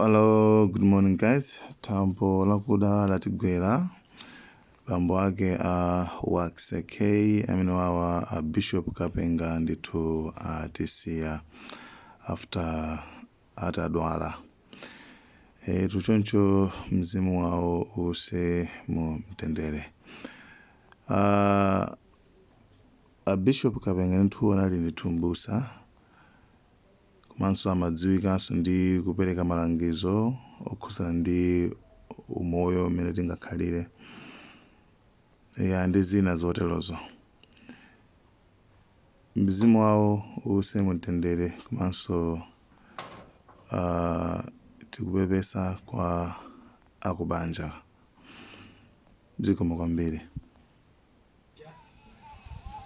Hello, good morning guys. Thambo lakuda latigwera. Bambo ake a Waxy K amene wawa a Bishop Kapenga ndithu atisiya after atadwala. Tuchoncho mzimu wawo uuse mu mtendere. A Bishop Kapenga ndithu anali ndithu m'busa komanso amadziwikanso ndi kupereka malangizo okhudzana ndi umoyo umene tingakhalire ya ndi zina zoterozo. Mzimu wawo uuse mumtendere komanso tikupepesa kwa akubanja. Zikomo kwambiri.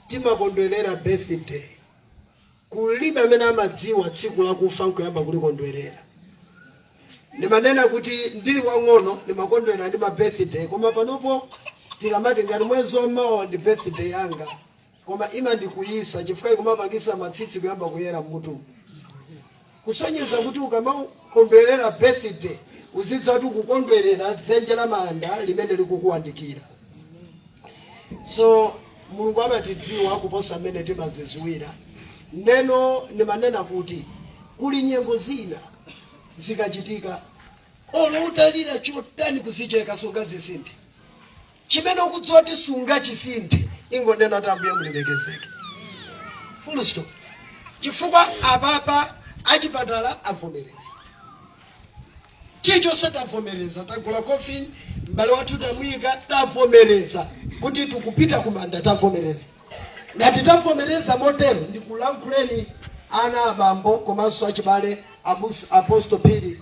Timakondwerera birthday. Kulibe amene amadziwa tsiku lakufa nkuyamba kulikondwerera. Ndimanena kuti ndili wang'ono ndimakondwerera ndi ma birthday, koma panopo tikamati ngati mwezi wamawa ndi birthday yanga, koma imandikuyisa chifukwa ikumapangisa matsitsi kuyamba kuyera mmutu, kusonyeza kuti ukamakondwerera birthday uzidziwa kuti ukukondwerera dzenje la manda limene likukuwandikira. So Mulungu amatidziwa kuposa mmene timazidziwira. Neno ndimanena kuti kuli nyengo zina zikachitika, olo utalira chotani kuzicheka sungazisinthe. Chimene ukudziwa kuti sungachisinthe, ingonena kuti Ambuye mulemekezeke, full stop. Chifukwa apapa achipatala avomereza chilichonse, tavomereza, tagula coffin, m'bale wathu tamuyika, tavomereza kuti tikupita kumanda, tavomereza. Ngati tavomereza motero, ndikulankhuleni ana, abambo komanso achibale, Apostle Phiri,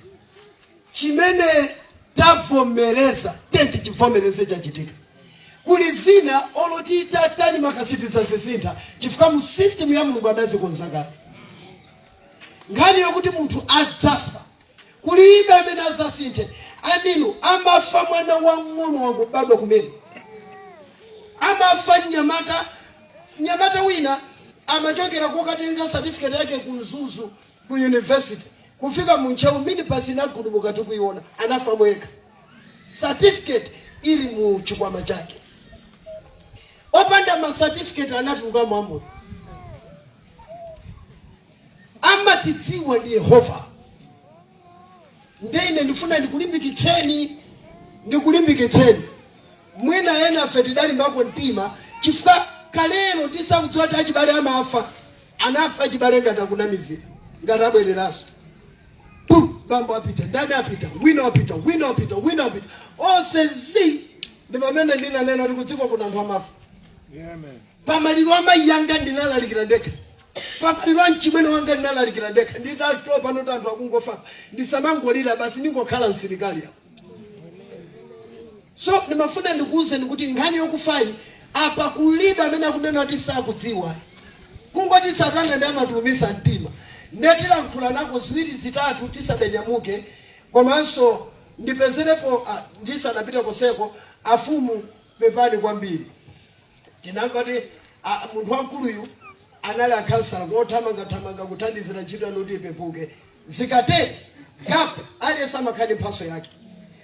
chimene tavomereza tenti chivomereze chachitika. Kuli zina olo titatani makasitizazisintha, chifukwa mu system ya Mulungu adazikonza kale. Nkhani yokuti munthu adzafa, kulibe amene azasinthe. Andinu amafa mwana wang'ono wangobadwa kumene, amafa mnyamata. Mnyamata wina amachokera kokatenga certificate yake ku Mzuzu ku university, kufika mu Ntcheu minibus inagudumuka tikuiona, anafa mwekha, certificate ili mu chikwama chake. Opanda ma certificate anatulukamo amoyo. Amatidziwa ndi Yehova. Nde ine ndifuna ndikulimbikitseni, ndikulimbikitseni. Mwina ena afe tidalimbako mtima chifukwa kalero tisakudziwa kuti achibale amafa. Anafa achibale ngati akunamizira, ngati abwereranso. Pu, bambo apita, ndani apita, wina wapita, wina wapita, wina wapita, onse zi. Ndi pamene ndinanena kuti kudziko kuno anthu amafa. Pamaliro amayi yanga ndinalalikira ndekha, pamaliro a mchimwene wanga ndinalalikira ndekha. Nditatopa noti anthu akungofa, ndisamangolira basi, ndingokhala msilikali apo. So ndimafuna ndikuwuzeni kuti nkhani yokufayi apa kulibe amene akunena kuti sakudziwa, kungoti Satana ndi amatiumisa mtima. Ndetilankhula nako ziwiri zitatu tisadanyamuke. Komanso ndipezerepo ndisanapite koseko, afumu, pepani kwambiri. Tinamva kuti munthu wamkuluyu anali akhansala kothamangathamanga kuthandizira ntchito yanu kuti ipepuke. Zikatere gap, aliyense amakhala ndi mphatso yake.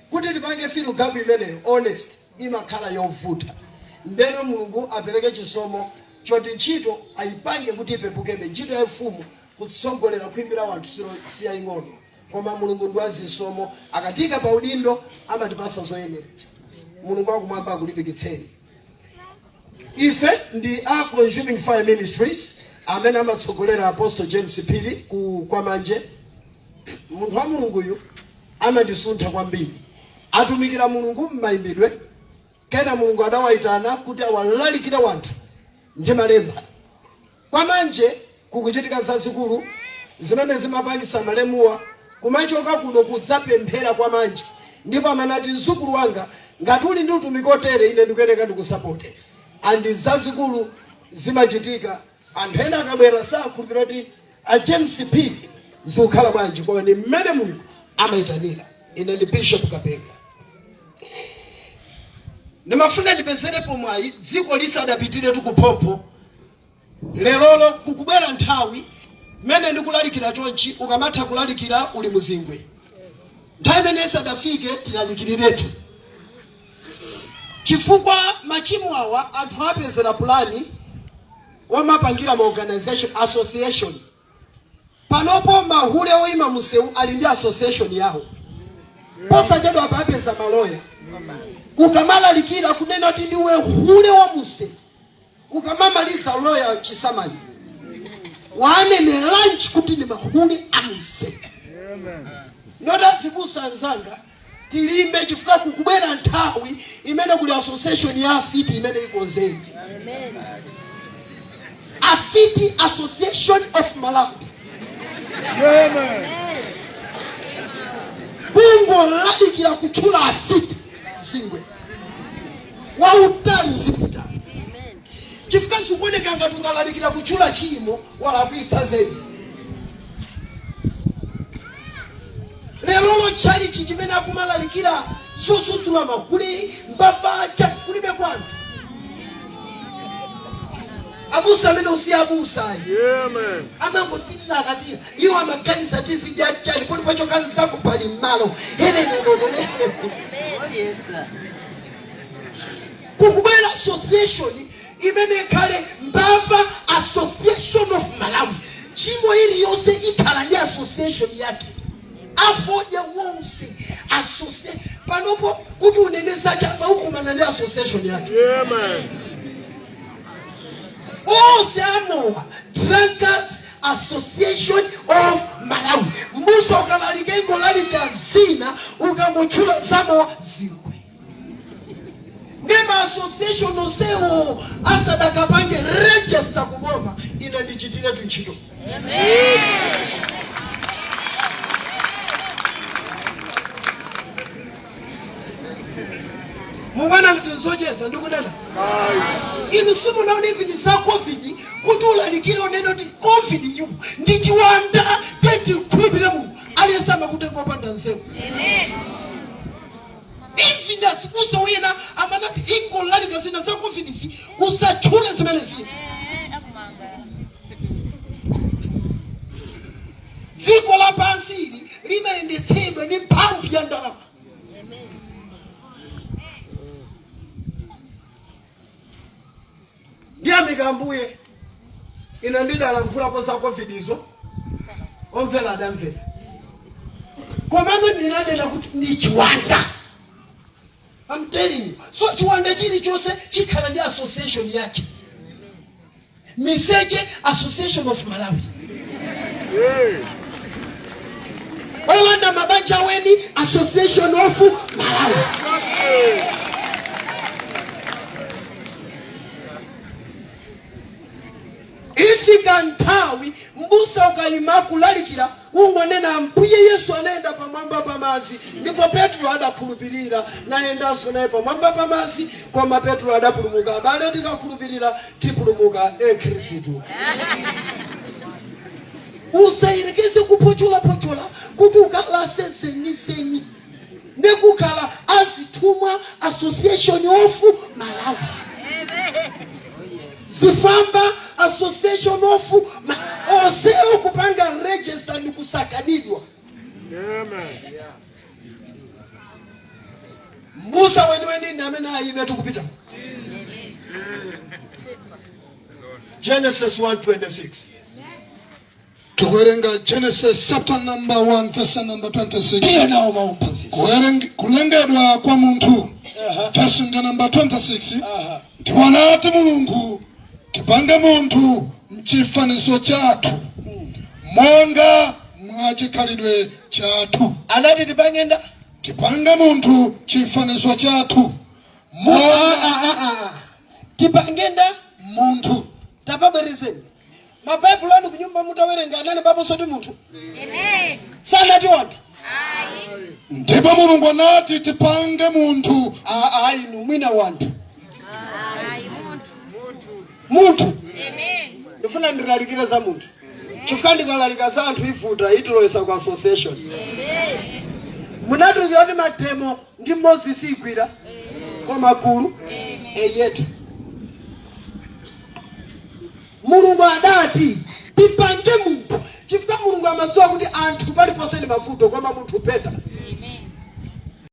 Kuti tipange fill gap imeneyo, honest, imakhala yovuta. Ndeno Mulungu apereke chisomo choti ntchito ayipange kuti ipepukebe. Ntchito ya ufumu, kutsogolera kuimbira wanthu, siyaying'ono, koma Mulungu ndi wazisomo. Akatika pa udindo amatipasa zoyeneretsa. Mulungu wakumwamba akulimbikitseni. Ife ndi a Consuming Fire Ministries amene amatsogolera Apostle James Phiri ku Kwamanje. Munthu wa Mulunguyu amandisuntha kwambiri. Atumikira Mulungu m'mayimbidwe, kena Mulungu adawayitana kuti awalalikire wanthu ndi malemba. Kwamanje kukuchitika zazikulu zimene zimapangisa malemuwa kumachoka kuno kudzapemphera Kwamanje, ndipo amanati, "Mzukulu wanga, ngati uli ndi utumiki otere, ine ndikuyeneka ndikusapote." And zazikulu zimachitika. Anthu ena akabwera sakhulupirira kuti a James Phiri zikukhala bwanji, koma ndi mmene Mulungu amayitanira. Ine ndi Bishop Kapenga. Ndimafuna ndipezerepo mwayi dziko lisadapitire tikuphompho. Lerolo kukubwera nthawi mmene ndikulalikira chonchi, ukamatha kulalikira uli muzingwe. Nthawi imene isadafike, tilalikiriretu, chifukwa machimo awa anthu apezera pulani wamapangira ma organization, association. Panopo mahule oyima musewu ali ndi association yawo. Posachedwa apa apeza maloya. Ukamalalikira kunena kuti ndiwe hule wa musewu, ukamamaliza, loya chisamali waneneranji kuti ndi mahule a musewu? Not azibusa anzanga, tilimbe, chifukwa kukubwera nthawi imene kuli association ya afiti imene ikonzedwe, Afiti Association of Malawi. Kungolalikira kutchula afiti, zingwe wautali uzipita, chifukwa zikuoneka ngati ukalalikira kutchula chimo walakwitsa zedi. Lerolo tchalichi chimene akumalalikira zosusula mahule, mbava, kulibe kwanthu. Abusa amene usiya abusa ayi, amangotirira akatira iwo amaganiza tizidya chani, poti pachoka nzako pali mmalo helelelele. Kukubwera association imene ikhale Mbava Association of Malawi. Chimo iliyonse ikhala ndi association yake, afodya wonse associa. Panopo kuti unene zachamba ukumana ndi association yake. Onse amowa, Drunkards Association of Malawi. Mbusa ukalalika, ingolalika zina, ukangotchula zamowa, zingwe. Nema association onsewo asadakapange register kuboma, ine ndichitiretu ntchito. Mukwana ngati nzocheza ndikunena inu simunaona even za COVID, kuti ulalikire unene kuti COVID yu ndi chiwanda, tetikhulupirire Mulungu, aliyense amakutenga opanda nzeru. Even azibusa wina amanati ingolalika zina za COVID si usatchule zimene zili. Dziko lapansi ili limayendetsedwa ndi mphamvu ya ndalama. Ndiyamika Ambuye, ine ndidalankhulapo za COVID izo, omvera adamvera, komano ndinanena kuti ndi chiwanda. I'm telling you. So chiwanda chilichonse chikhala ndi association yake. Miseche Association of Malawi, olanda mabanja weni Association of Malawi. Ifika nthawi mbusa ukayima kulalikira, ungonena Ambuye Yesu anayenda pamwamba pamadzi, ndipo Petro adakhulupirira nayendanso naye pamwamba pamadzi, koma Petro adapulumuka. Abale, tikakhulupirira tipulumuka. E Khristu, usayerekeze kuphocholaphocholà kuti ukalase zenizeni. Ndikukhala Azithumwa Association of Malawi, Zifamba Association of onsewo kupanga register ndi kusakanidwa. Mbusa weniweni ndi amene ayime. Tikupita Genesis 1:26. Tikuwerenga Genesis chapter number 1 verse number 26. Tiye nawo maumphunzitsi. Kulengedwa kwa munthu. Verse ndi number 26. Ndipo anati Mulungu, "Tipange munthu mchifanizo chathu, monga mwa chikhalidwe chathu." Anati tipange nda? Tipange munthu chifanizo chathu monga Tipange nda? Munthu. Tapabwerezeni mabaibulo anu kunyumba mutawerenga. Anali paponso ndi munthu, sanati wanthu. Ndipo Mulungu anati, "Tipange munthu." Ah, inu mwina wanthu, munthu. Ndifuna ndilalikire za munthu, chifukwa ndikalalika za anthu ivuta, itilowesa ku association. Munatulukira kuti mademo ndi mmodzi sigwira, koma gulu eyetu. Mulungu adati tipange munthu, chifukwa Mulungu amadziwa kuti anthu paliponse ndi mavuto, koma munthu better. Amen.